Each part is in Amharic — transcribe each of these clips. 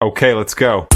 Okay, let's go.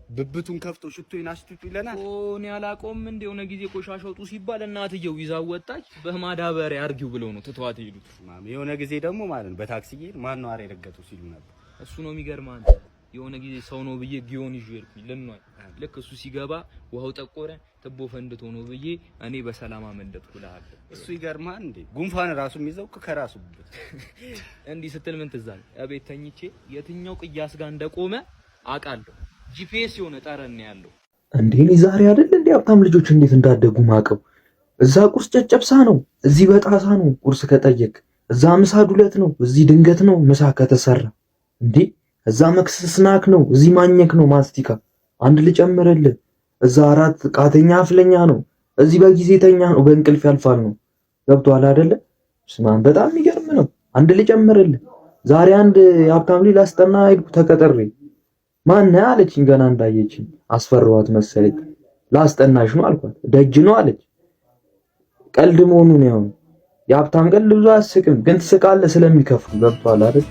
ብብቱን ከፍቶ ሽቶዬን አሽትቱ ይለናል። እኔ አላውቀውም። እንደ የሆነ ጊዜ ቆሻሻ አውጡ ሲባል እናትየው ይዛው ወጣች። በማዳበሪያ አርጊው ብለው ነው ትተዋት የሄዱት። ማም የሆነ ጊዜ ደግሞ ማለት ነው በታክሲ እየሄድን ማን ነው አሬ የረገጠው ሲሉ ነበር። እሱ ነው የሚገርምህ። አንተ የሆነ ጊዜ ሰው ነው ብዬ ጊዮን ይዤ ሄድኩኝ ልንዋኝ። ልክ እሱ ሲገባ ውሃው ጠቆረ፣ ትቦ ፈንድቶ ነው ብዬ እኔ በሰላም አመለጥኩ እልሃለሁ። እሱ ይገርምሃል እንዴ ጉንፋን ራሱ የሚይዘው እኮ ከራሱ ብብት። እንዲህ ስትል ምን ትዝ አለኝ? እቤት ተኝቼ የትኛው ቅያስ ጋር እንደቆመ አውቃለሁ። GPS የሆነ ጠረን ነው ያለው። እንዴ እኔ ዛሬ አይደል እንዴ ሀብታም ልጆች እንዴት እንዳደጉ ማቀው። እዛ ቁርስ ጨጨብሳ ነው፣ እዚህ በጣሳ ነው ቁርስ ከጠየቅ፣ እዛ ምሳ ዱለት ነው፣ እዚህ ድንገት ነው ምሳ ከተሰራ። እንዴ እዛ መክሰስ snack ነው፣ እዚህ ማኘክ ነው ማስቲካ። አንድ ልጨምርልህ፣ እዛ አራት ቃተኛ አፍለኛ ነው፣ እዚህ በጊዜ ተኛ ነው፣ በእንቅልፍ ያልፋል ነው። ገብቶሃል አይደለ? ስማን በጣም የሚገርም ነው። አንድ ልጨምርልህ፣ ዛሬ አንድ የሀብታም ልጅ ላስጠና ሄድኩ ተቀጥሬ። ማን አለችኝ። ገና እንዳየችኝ አስፈራኋት መሰለኝ። ላስጠናሽ ነው አልኳት። ደጅ ነው አለች። ቀልድ መሆኑን ያው የሀብታም ቀልድ ብዙ አያስቅም፣ ግን ትስቃለህ ስለሚከፍሉ። ገብቶሃል አይደል?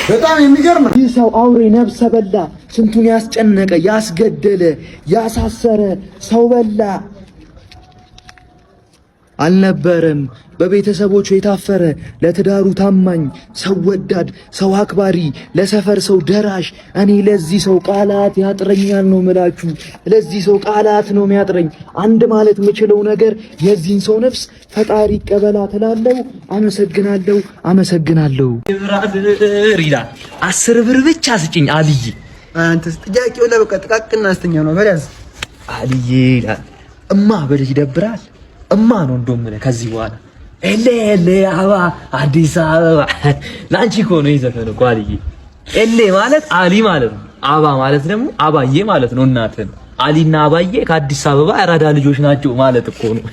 በጣም የሚገርም ይህ ሰው አውሬ ነፍሰ በላ ስንቱን ያስጨነቀ ያስገደለ ያሳሰረ ሰው በላ አልነበረም። በቤተሰቦቹ የታፈረ ለትዳሩ ታማኝ ሰው ወዳድ ሰው አክባሪ ለሰፈር ሰው ደራሽ። እኔ ለዚህ ሰው ቃላት ያጥረኛል ነው ምላችሁ። ለዚህ ሰው ቃላት ነው የሚያጥረኝ። አንድ ማለት የምችለው ነገር የዚህን ሰው ነፍስ ፈጣሪ ይቀበላ ትላለው። አመሰግናለሁ፣ አመሰግናለሁ። Brother ይላል። 10 ብር ብቻ ስጭኝ አልይ። አንተ ጥያቄው ለበቃ ጥቃቅንና አነስተኛ ነው። በያዝ አልይ ይላል። እማ በልጅ ይደብራል። እማ ነው እንደውም እኔ ከዚህ በኋላ ኤሌ ኤሌ አበባ አዲስ አበባ ላንቺ እኮ ነው የዘፈን እኮ አልዬ። ኤሌ ማለት አሊ ማለት ነው። አባ ማለት ደግሞ አባዬ ማለት ነው። እናትህ አሊና አባዬ ከአዲስ አበባ አራዳ ልጆች ናቸው ማለት እኮ ነው።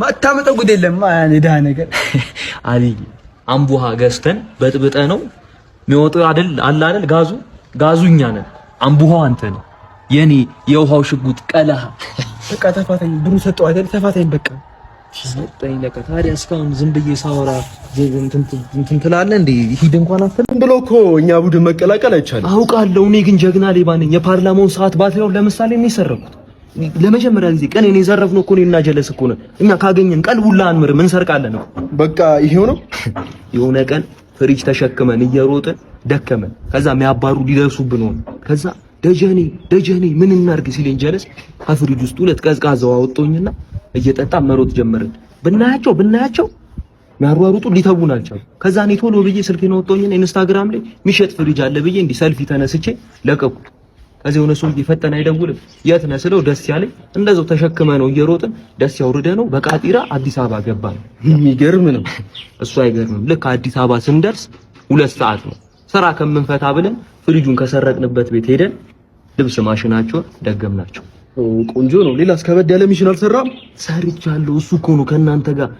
ማታመጠው ጉድ የለም። ያን የድሃ ነገር። አልዬ አምቦሃ ገዝተን በጥብጠ ነው የሚወጣው አይደል? አለ አይደል? ጋዙ ጋዙ እኛ ነን። አምቦሃው አንተ ነህ። የኔ የውሃው ሽጉጥ ቀለሃ። በቃ ተፋታኝ፣ ብሩ ሰጠው አይደል? ተፋታኝ በቃ። ሰጠኝ ለካ። ታዲያ እስካሁን ዝም ብዬ ሳወራ እንትን ትላለህ እንዴ? ሂድ እንኳን አትልም። ብሎ እኮ እኛ ቡድን መቀላቀል አይቻልም። አውቃለሁ። እኔ ግን ጀግና ሌባ ነኝ። የፓርላማውን ሰዓት ባትሪውን ለምሳሌ እኔ ሰረኩት። ለመጀመሪያ ጊዜ ቀን እኔ ዘረፍነው እኮ እኔና ጀለስ እኮ ነን። እኛ ካገኘን ቀን ሁላ አንምርም፣ እንሰርቃለን እኮ። በቃ ይሄው ነው። የሆነ ቀን ፍሪጅ ተሸክመን እየሮጥን ደከመን። ከዛ የሚያባሩ ሊደርሱብን ሆነ። ከዛ ደጀኔ ደጀኔ ምን እናርግ ሲለኝ ጀለስ ከፍሪጅ ውስጥ ሁለት ቀዝቃዛው አወጣኝና እየጠጣ መሮጥ ጀመርን። ብናያቸው ብናያቸው የሚያሯሩጡ ሊተዉን አልቻሉ። ከዛ እኔ ቶሎ ብዬ ስልኬን አወጣሁኝና ኢንስታግራም ላይ የሚሸጥ ፍሪጅ አለ ብዬ እንዲህ ሰልፊ ተነስቼ ለቀኩት። ከዚህ የሆነ ሰውዬ ፈጠን አይደውልም የት ነህ ስለው ደስ ያለኝ እንደዛው ተሸክመ ነው እየሮጥን ደስ ያውርደ ነው በቃጢራ አዲስ አበባ ገባን። የሚገርም ነው። እሱ አይገርምም። ልክ አዲስ አበባ ስንደርስ 2 ሰዓት ነው ስራ ከምንፈታ ብለን ፍሪጁን ከሰረቅንበት ቤት ሄደን ልብስ ማሽናቸውን ደገምናቸው። ቆንጆ ነው። ሌላስ ከበድ ያለ mission አልሰራም? ሰርቻለሁ። እሱ እኮ ነው ከእናንተ ጋር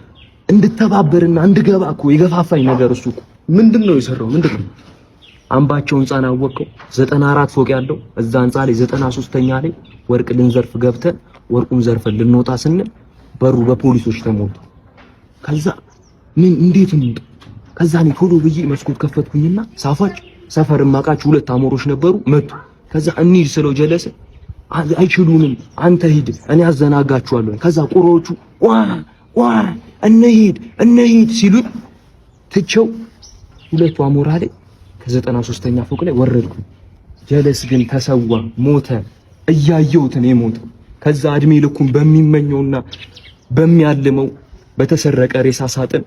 እንድተባበርና እንድገባ እኮ የገፋፋኝ ነገር እሱ እኮ። ምንድን ነው የሰራው? ምንድን ነው? አምባቸው ህንፃን አወቀው። 94 ፎቅ ያለው እዛ ህንፃ ላይ 93ኛ ላይ ወርቅ ልንዘርፍ ገብተን ወርቁን ዘርፈን ልንወጣ ስንል በሩ በፖሊሶች ተሞልቶ፣ ከዛ ምን እንዴት እንውጣ? ከዛ እኔ ቶሎ ብዬ መስኮት ከፈትኩኝና ሳፋጭ ሰፈር ማቃች ሁለት አሞሮች ነበሩ መጡ። ከዛ እንሂድ ስለው ጀለሰ አይችሉንም፣ አንተ ሂድ እኔ አዘናጋችኋለሁ። ከዛ ቁሮቹ ዋ ዋ እንሂድ እንሂድ ሲሉኝ ትቼው ሁለቱ አሞራ ላይ ከ93ኛ ፎቅ ላይ ወረድኩ። ጀለስ ግን ተሰዋ፣ ሞተ። እያየሁት ነው የሞተው። ከዛ እድሜ ልኩን በሚመኘውና በሚያልመው በተሰረቀ ሬሳ ሳጥን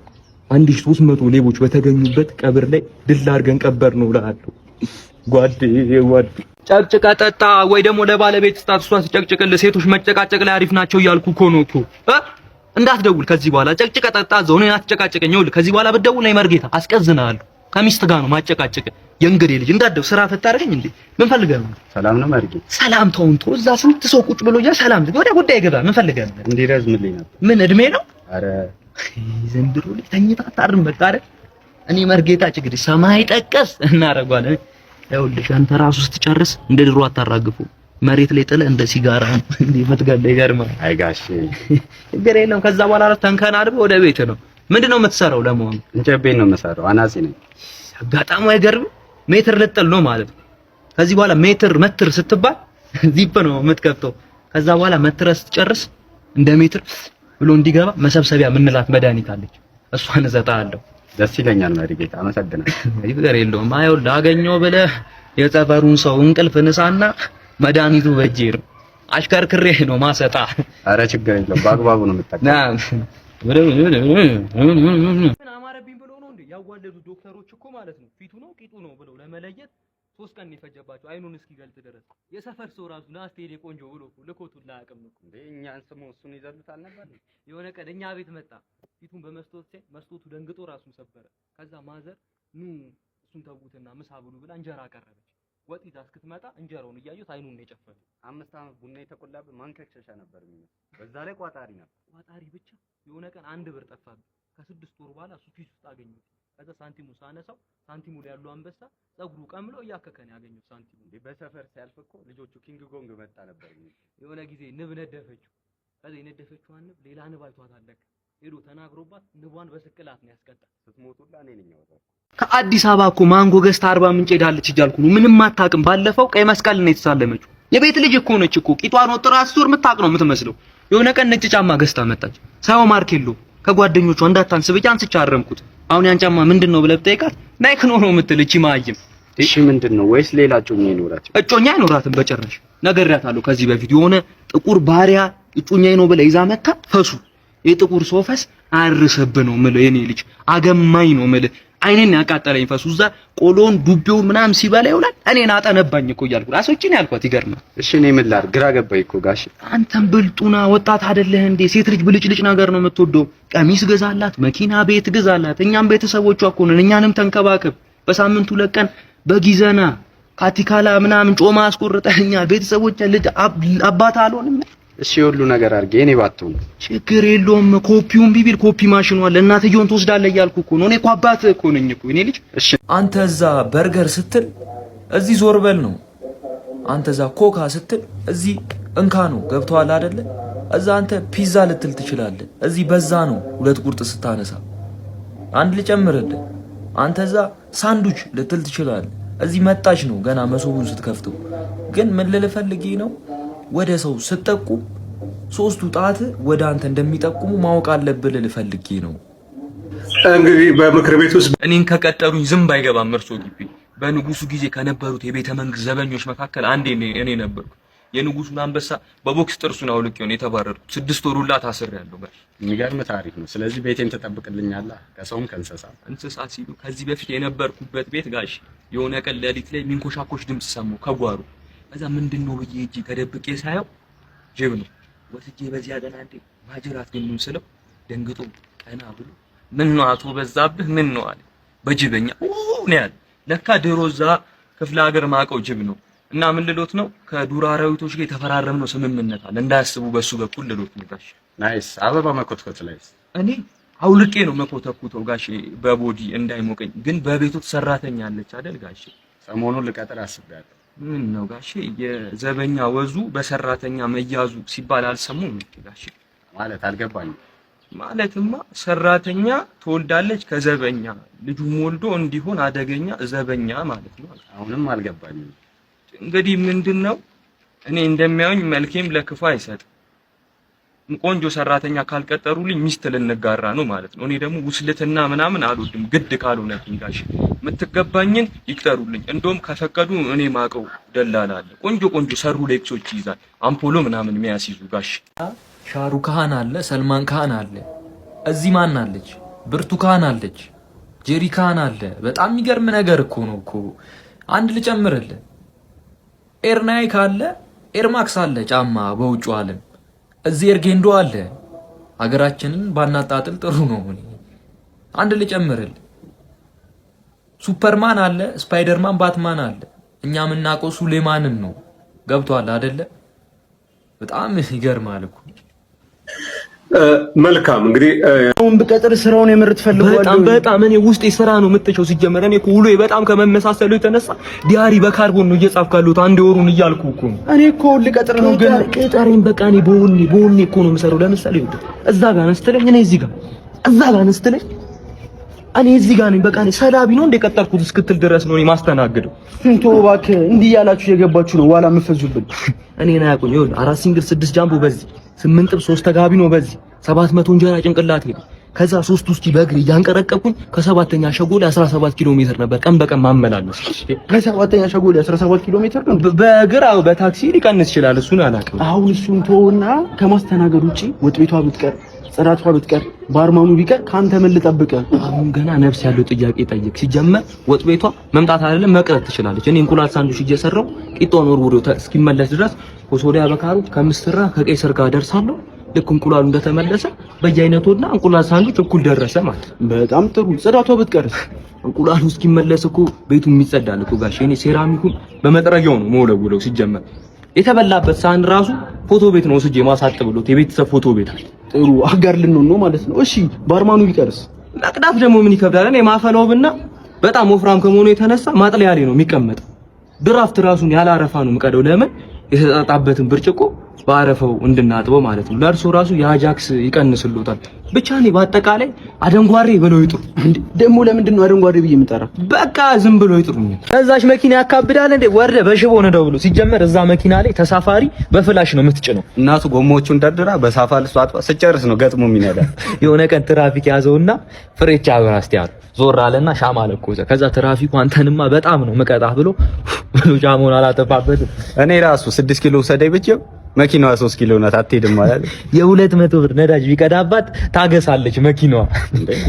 1300 ሌቦች በተገኙበት ቀብር ላይ ድል አድርገን ቀበር ነው እልሃለሁ። ጓዴ ጓዴ ጨቅጭቀ ጠጣ ወይ ደግሞ ለባለቤት ስጣት፣ እሷ ትጨቅጭቅልህ። ሴቶች መጨቃጨቅ ላይ አሪፍ ናቸው እያልኩ እኮ ነው እኮ እ እንዳትደውል ከዚህ በኋላ ጨቅጭቀ ጠጣ እዛው እኔን አትጨቃጨቀኝ። ይኸውልህ ከዚህ በኋላ ብትደውል ነይ መርጌታ አስቀዝናለሁ። ከሚስት ጋር ነው ማጨቃጨቅ። የእንግዴ ልጅ እንዳትደውል። ስራ ፈታ አደረገኝ እንዴ? ምን ፈልገህ ነው? ሰላም ነው መርጌ? ሰላም ተውን ተው። እዛ ስንት ሰው ቁጭ ብሎ እያ ሰላም ወደ ጉዳይ ገባ። ምን ፈልገህ ነው? እንዲረዝምልኝ ነበር። ምን እድሜ ነው? አረ ዘንድሮ ልጅ ተኝታ አታድርም። በቃ አይደል? እኔ መርጌታ ችግር ሰማይ ጠቀስ እናደርገዋለን። ይኸውልሽ አንተ ራሱ ስትጨርስ እንደ ድሮ አታራግፉ። መሬት ላይ ጥለህ እንደ ሲጋራ ነው እንዲህ የምትገለው። ይገርማል። አይ ጋሼ፣ ችግር የለውም። ከዛ በኋላ ራሱ ተንከናንበህ ወደ ቤት ነው። ምንድን ነው የምትሰራው ለመሆኑ? እንጨት ቤት ነው የምሰራው፣ አናጺ ነኝ። አጋጣሚው አይገርምም? ሜትር ልጥል ነው ማለት ነው። ከዚህ በኋላ ሜትር መትር ስትባል ዚፕ ነው የምትከፍተው። ከዛ በኋላ መትረህ ስትጨርስ እንደ ሜትር ብሎ እንዲገባ መሰብሰቢያ የምንላት መድኃኒት አለች። እሷን እሰጥሃለሁ። ደስ ይለኛል መሪጌታ፣ አመሰግናለሁ። ችግር የለውም። ይኸውልህ አገኘሁ ብለህ የጸበሩን ሰው እንቅልፍ ንሳና መድኃኒቱ በእጄ ነው። አሽከርክሬ ነው ማሰጣ። አረ ችግር የለውም፣ በአግባቡ ነው የምጠቀመው። ምን አማረብኝ ብሎ ነው እንዴ ያዋለዱት ዶክተሮች እኮ ማለት ነው። ፊቱ ነው ቂጡ ነው ብለው ለመለየት 3 ቀን የፈጀባቸው አይኑን እስኪገልጥ ድረስ። የሰፈር ሰው ራሱ ና እስቲ የኔ ቆንጆ ብሎ እኮ ልኮቱላ አያውቅም እኮ። እንዴ እኛን ስሙ እሱን ይዘሉታል ነበር። የሆነ ቀን እኛ ቤት መጣ። ፊቱን በመስታወት ሲያይ መስታወቱ ደንግጦ ራሱን ሰበረ። ከዛ ማዘር ኑ እሱን ተዉትና ምሳ ብሉ ብላ እንጀራ አቀረበች። ወጥ ይዛ እስክትመጣ እንጀራውን እያዩት አይኑን ነው የጨፈነው። 5 ዓመት ቡና የተቆላብህ ማንከክሸሻ ነበር የሚመስለው። በዛ ላይ ቋጣሪ ነበር። ቋጣሪ ብቻ። የሆነ ቀን 1 ብር ጠፋብኝ። ከ6 ወር በኋላ እሱ ኪስ ውስጥ አገኘሁት። ከዛ ሳንቲሙ ሳነሳው ሳንቲሙ ላይ ያለው አንበሳ ፀጉሩ ቀምሎ እያከከ ነው ያገኘሁት ሳንቲሙ። እንዴ በሰፈር ሲያልፍ እኮ ልጆቹ ኪንግ ኮንግ መጣ ነበር የሚሉት። የሆነ ጊዜ ንብ ነደፈችው። ከዛ የነደፈችዋን ንብ ሌላ ንብ አይቷታል ለካ። ሄዶ ተናግሮባት ንቧን በስቅላት ነው ያስቀጣል። ስትሞቱላ እኔ ነኝ ያወጣሁት። ከአዲስ አበባ እኮ ማንጎ ገዝታ አርባ ምንጭ ሄዳለች እያልኩ ነው። ምንም አታውቅም። ባለፈው ቀይ መስቀል ነው የተሳለመችው። የቤት ልጅ እኮ ነች እኮ ቂጧን ወጥራ ስትዞር የምታውቅ ነው የምትመስለው። የሆነ ቀን ነጭ ጫማ ገዝታ መጣች። ሳይሆን ማርክ የለውም። ከጓደኞቿ እንዳታንስ ብዬ አንስቼ አረምኩት። አሁን ያን ጫማ ምንድን ነው ብለህ ብጠይቃት ናይክ ነው ነው የምትል እቺ ማይም። እሺ ምንድን ነው? ወይስ ሌላ እጮኛ ይኖራቸው? እጮኛ አይኖራትም በጭራሽ። ነግሬያታለሁ ከዚህ በፊት የሆነ ጥቁር ባሪያ እጮኛዬ ነው ብለህ ይዛ መታ ፈሱ የጥቁር ሰው ፈስ አርስብ ነው የምልህ። የኔ ልጅ አገማኝ ነው የምልህ። አይኔን ያቃጠለኝ ፈሱ እዛ ቆሎን ዱቤውን ምናምን ሲበላ ይውላል። እኔን አጠነባኝ እኮ እያልኩ አስወጪ ነው ያልኳት። ይገርማል። እሺ እኔ ምን ላድርግ? ግራ ገባኝ እኮ ጋሼ። አንተም ብልጡና ወጣት አይደለህ እንዴ? ሴት ልጅ ብልጭልጭ ነገር ነው የምትወደው። ቀሚስ ግዛላት፣ መኪና፣ ቤት ግዛላት። እኛም ቤተሰቦቿ እኮ ነን። እኛንም ተንከባከብ። በሳምንቱ 2 ቀን በጊዘና ካቲካላ ምናምን ጮማ አስቆርጠኛል። ቤተሰቦች ልጅ አባት አልሆንም። እሺ የሁሉ ነገር አድርጌ እኔ ባትሆን ችግር የለውም። ኮፒውን ቢቢል ኮፒ ማሽኑ አለ። እናትየውን ትወስዳለህ እያልኩ እኮ ነው። እኔ እኮ አባትህ እኮ ነኝ እኮ እኔ ልጅ። እሺ አንተ እዛ በርገር ስትል እዚህ ዞር በል ነው። አንተ እዛ ኮካ ስትል እዚህ እንካ ነው። ገብቶሃል አይደለ? እዛ አንተ ፒዛ ልትል ትችላለህ። እዚህ በዛ ነው። ሁለት ቁርጥ ስታነሳ አንድ ልጨምርልህ። አንተ እዛ ሳንዱች ልትል ትችላለህ። እዚህ መጣች ነው ገና መሶቡን ስትከፍተው። ግን ምን ልልህ ፈልጌ ነው፣ ወደ ሰው ስትጠቁም ሶስቱ ጣት ወደ አንተ እንደሚጠቁሙ ማወቅ አለብህ ልልህ ፈልጌ ነው። እንግዲህ በምክር ቤት ውስጥ እኔን ከቀጠሩኝ ዝንብ አይገባም እርሶ ግቢ። በንጉሱ ጊዜ ከነበሩት የቤተ መንግስት ዘበኞች መካከል አንዴ እኔ ነበርኩ። የንጉሱን አንበሳ በቦክስ ጥርሱን አውልቄው ነው የተባረርኩት። 6 ወር ሁላ ታስሬያለሁ። ጋሽ የሚገርም ታሪክ ነው። ስለዚህ ቤቴን ትጠብቅልኛለህ ከሰውም ከእንስሳ። እንስሳ ሲሉ ከዚህ በፊት የነበርኩበት ቤት ጋሽ የሆነ ቀን ሌሊት ላይ ሚንኮሻኮሽ ድምፅ ሰማሁ ከጓሮ። ከዛ ምንድን ነው ብዬ ሄጄ ተደብቄ ሳየው ጅብ ነው። ወስጄ በዚያ ቀን አንዴ ማጅራት ግኑን ስለው ደንግጦ ቀና ብሎ ምን ነው አቶ በዛብህ ምን ነው አለ። በጅበኛ ኡ ነው ያለ። ለካ ድሮ እዛ ክፍለ ሀገር ማቀው ጅብ ነው። እና ምን ልሎት ነው ከዱር አራዊቶች ጋር የተፈራረምነው ስምምነት አለ እንዳያስቡ በሱ በኩል ልሎት ነው ጋሽ። Nice። አበባ መኮትኮት ላይስ? እኔ አውልቄ ነው መኮተኩተው ጋሼ በ body እንዳይሞቀኝ። ግን በቤቱ ሰራተኛ አለች አይደል ጋሼ? ሰሞኑን ልቀጥር አስቤያለሁ። ምን ነው ጋሼ የዘበኛ ወዙ በሰራተኛ መያዙ ሲባል አልሰሙም ጋሼ? ማለት አልገባኝም። ማለትማ ሰራተኛ ትወልዳለች ከዘበኛ ልጁም ወልዶ እንዲሆን አደገኛ ዘበኛ ማለት ነው። አሁንም አልገባኝም። እንግዲህ ምንድን ነው እኔ እንደሚያዩኝ መልኬም ለክፉ አይሰጥም። ቆንጆ ሰራተኛ ካልቀጠሩልኝ ሚስት ልንጋራ ነው ማለት ነው። እኔ ደግሞ ውስልትና ምናምን አልወድም። ግድ ካልሆነብኝ ጋሽ የምትገባኝን ይቅጠሩልኝ። እንደውም ከፈቀዱ እኔ ማቀው ደላላ አለ። ቆንጆ ቆንጆ ሰሩ ሌክሶች ይይዛል አምፖሎ ምናምን የሚያስይዙ ጋሽ። ሻሩክ ካህን አለ፣ ሰልማን ካህን አለ። እዚህ ማን አለች? ብርቱካን አለች፣ ጄሪ ካህን አለ። በጣም የሚገርም ነገር እኮ ነው እኮ። አንድ ልጨምርልህ፣ ኤርናይክ አለ፣ ኤርማክስ አለ ጫማ በውጩ ዓለም እዚህ ኤርጌንዶ አለ። ሀገራችንን ባናጣጥል ጥሩ ነው። አንድ ልጨምርልህ፣ ሱፐርማን አለ፣ ስፓይደርማን፣ ባትማን አለ። እኛ የምናውቀው ሱሌማንን ነው። ገብቷል አይደለ? በጣም ይገርማል እኮ። መልካም እንግዲህ አሁን ብቀጥር ስራውን የምር ትፈልገዋለህ? በጣም በጣም፣ እኔ ውስጤ ስራ ነው የምትቸው። ሲጀመር እኔ እኮ ውሎዬ በጣም ከመመሳሰሉ የተነሳ diary በካርቦን ነው እየጻፍኩ ያለሁት አንድ ወሩን እያልኩ እኮ ነው። እኔ እኮ ልቀጥር ነው ግን ቅጠሬን በቃ እኔ በወኔ በወኔ እኮ ነው የምሰራው። ለምሳሌ ይኸውልህ እዛ ጋር ነህ ስትለኝ እኔ እዚህ ጋር፣ እዛ ጋር ነህ ስትለኝ እኔ እዚህ ጋር ነኝ። በቃ እኔ ሰላቢ ነው እንደ ቀጠርኩት እስክትል ድረስ ነው እኔ ማስተናግደው። ተው እባክህ፣ እንዲህ እያላችሁ የገባችሁ ነው ዋላ የምትፈዙብን። እኔን አያውቁኝ። ይኸውልህ አራት single ስድስት jumbo በዚህ፣ ስምንት ጥብስ ሶስት ተጋቢ ነው በዚህ፣ 700 እንጀራ ጭንቅላቴ ነው። ከዛ ሶስት ውስኪ በእግሬ እያንቀረቀብኩኝ ከሰባተኛ ሸጎሌ 17 ኪሎ ሜትር ነበር ቀን በቀን ማመላለስ። ከሰባተኛ ሸጎሌ 17 ኪሎ ሜትር ነው በእግር። አዎ፣ በታክሲ ሊቀንስ ይችላል፣ እሱን አላውቅም። አሁን እሱን ተወውና ከማስተናገድ ውጪ ወጥ ቤቷ ብትቀር፣ ጽዳቷ ብትቀር፣ barman ኡ ቢቀር ከአንተ ምን ልጠብቅ? አሁን ገና ነፍስ ያለው ጥያቄ ጠይቅ። ሲጀመር ወጥ ቤቷ መምጣት አይደለም መቅረት ትችላለች። እኔ እንቁላል ሳንዱች እየሰራው ቂጣውን ወርውሬው እስኪመለስ ድረስ ፎሶሊያ በካሮት ከምስራ ከቀይ ስር ጋር ደርሳለሁ። ልክ እንቁላሉ እንደተመለሰ በየአይነቱና እንቁላል ሳንዱች እኩል ደረሰ ማለት። በጣም ጥሩ። ጽዳቷ ብትቀርስ? እንቁላሉ እስኪመለስ እኮ ቤቱ የሚጸዳል እኮ ጋሽ። እኔ ሴራሚኩን በመጥረጊያው ነው መወለውለው። ሲጀመር የተበላበት ሳህን ራሱ ፎቶ ቤት ነው ወስጄ ማሳጥብሎት፣ የቤተሰብ ፎቶ ቤት አለ። ጥሩ አጋር ልንሆን ነው ማለት ነው። እሺ barman ኡ ቢቀርስ? መቅዳት ደግሞ ምን ይከብዳል? እኔ ማፈላው ብና በጣም ወፍራም ከመሆኑ የተነሳ ማጥለያ ላይ ነው የሚቀመጠው። ድራፍት ራሱን ያለ አረፋ ነው የምቀደው። ለምን? የተጠጣበትን ብርጭቆ በአረፈው እንድናጥበው ማለት ነው። ለእርሶ ራሱ የአጃክስ ይቀንስልዎታል። ብቻ እኔ በአጠቃላይ አደንጓሬ ብለው ይጥሩ። ደግሞ ለምንድን ነው አደንጓሬ ብዬ የምጠራ? በቃ ዝም ብሎ ይጥሩኝ። ከዛች መኪና ያካብዳል እንዴ? ወርደ በሽቦ ነደው ብሎ። ሲጀመር እዛ መኪና ላይ ተሳፋሪ በ flash ነው የምትጭነው። እናቱ ጎማዎቹን ደርድራ በሳፋ ልሷ አጥባ ስጨርስ ነው ገጥሞ የሚነዳ። የሆነ ቀን ትራፊክ ያዘውና ፍሬቻ አብራ እስቲ አሉ። ዞር አለና ሻማ ለኮሰ። ከዛ ትራፊኩ አንተንማ በጣም ነው ምቀጣህ ብሎ ብሎ ሻማውን አላጠፋበትም። እኔ ራሱ 6 ኪሎ ውሰደኝ ብቼው መኪናዋ 3 ኪሎ ናት አትሄድም ማለት። የ200 ብር ነዳጅ ቢቀዳባት ታገሳለች መኪናዋ።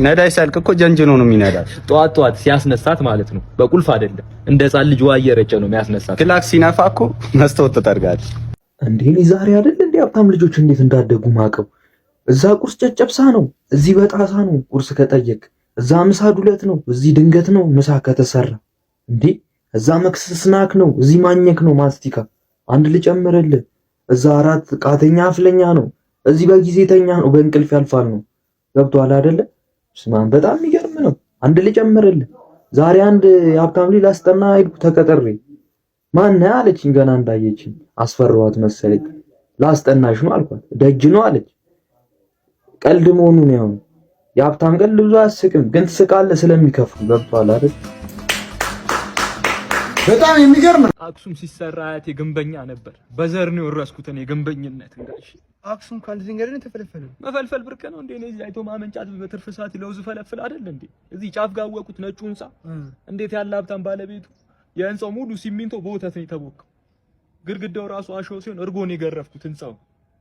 ነዳጅ ሲያልቅ እኮ ጀንጅኖ ነው የሚነዳት። ጠዋት ጠዋት ሲያስነሳት ማለት ነው። በቁልፍ አይደለም፣ እንደ ሕፃን ልጅ ውሃ እየረጨ ነው የሚያስነሳት። ክላክስ ሲነፋ እኮ መስታወት ትጠርጋለች። እንዴ እኔ ዛሬ አይደል እንዴ ሀብታም ልጆች እንዴት እንዳደጉ ማቀው። እዛ ቁርስ ጨጨብሳ ነው፣ እዚህ በጣሳ ነው ቁርስ ከጠየቅ። እዛ ምሳ ዱለት ነው፣ እዚህ ድንገት ነው ምሳ ከተሰራ። እንዴ እዛ መክሰስ snack ነው፣ እዚህ ማኘክ ነው ማስቲካ። አንድ ልጨምርልህ፣ እዛ አራት ቃተኛ አፍለኛ ነው፣ እዚህ በጊዜ ተኛ ነው፣ በእንቅልፍ ያልፋል ነው። ገብቶሃል አይደለ? ስማን በጣም የሚገርም ነው። አንድ ልጨምርልህ፣ ዛሬ አንድ የሀብታም ልጅ ላስጠና ሄድኩ ተቀጥሬ። ማነህ አለችኝ። ገና እንዳየችኝ አስፈራኋት መሰለኝ። ላስጠናሽ ነው አልኳት። ደጅ ነው አለች። ቀልድ መሆኑን ያው የሀብታም ቀልድ ብዙ አያስቅም፣ ግን ትስቃለህ ስለሚከፍሉ። ገብቶሃል አይደል? በጣም የሚገርም ነው። አክሱም ሲሰራ አያቴ ግንበኛ ነበር። በዘር ነው የወረስኩት እኔ ግንበኝነት። ጋሽ አክሱም ከአንድ ድንጋይ ላይ ተፈለፈለ። መፈልፈል ብርቅ ነው እንዴ? እኔ እዚህ አይቶ ማመንጫት በትርፍ ሰዓት ለውዝ ፈለፍል አይደል እንዴ? እዚህ ጫፍ ጋር አወቁት ነጩ ህንጻ። እንዴት ያለ ሀብታም ባለቤቱ! የህንጻው ሙሉ ሲሚንቶ በወተት ነው የተቦካው። ግድግዳው ራሱ አሸዋ ሲሆን እርጎ ነው የገረፍኩት። ህንጻው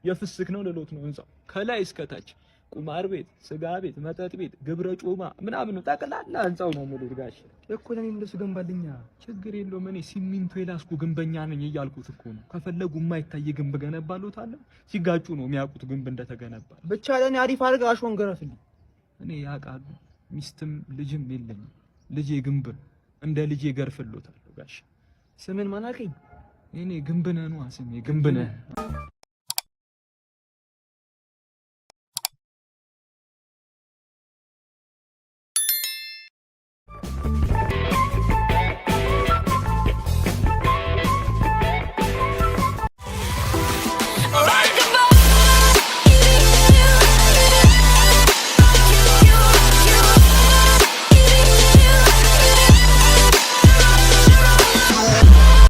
የፍስክ ነው ልሎት ነው። ህንጻው ከላይ እስከታች ቁማር ቤት፣ ስጋ ቤት፣ መጠጥ ቤት፣ ግብረ ጮማ ምናምን ነው ጠቅላላ ህንጻው ነው ሙሉ። ጋሽ እኮ ለኔ እንደሱ ገንባልኛ። ችግር የለውም። እኔ ሲሚንቶ የላስኩ ግንበኛ ነኝ እያልኩት እኮ ነው። ከፈለጉ የማይታይ ግንብ ገነባሎታለሁ። ሲጋጩ ነው የሚያውቁት ግንብ እንደተገነባ። ብቻ ለኔ አሪፍ አድርገህ አሸዋን ገረፍልኝ። እኔ ያውቃሉ፣ ሚስትም ልጅም የለኝም። ልጄ ግንብ ነው። እንደ ልጄ ገርፍሎታለሁ። ጋሽ ስምን ማን አልከኝ? እኔ ግንብ ነህ ነዋ ስሜ፣ ግንብ ነህ።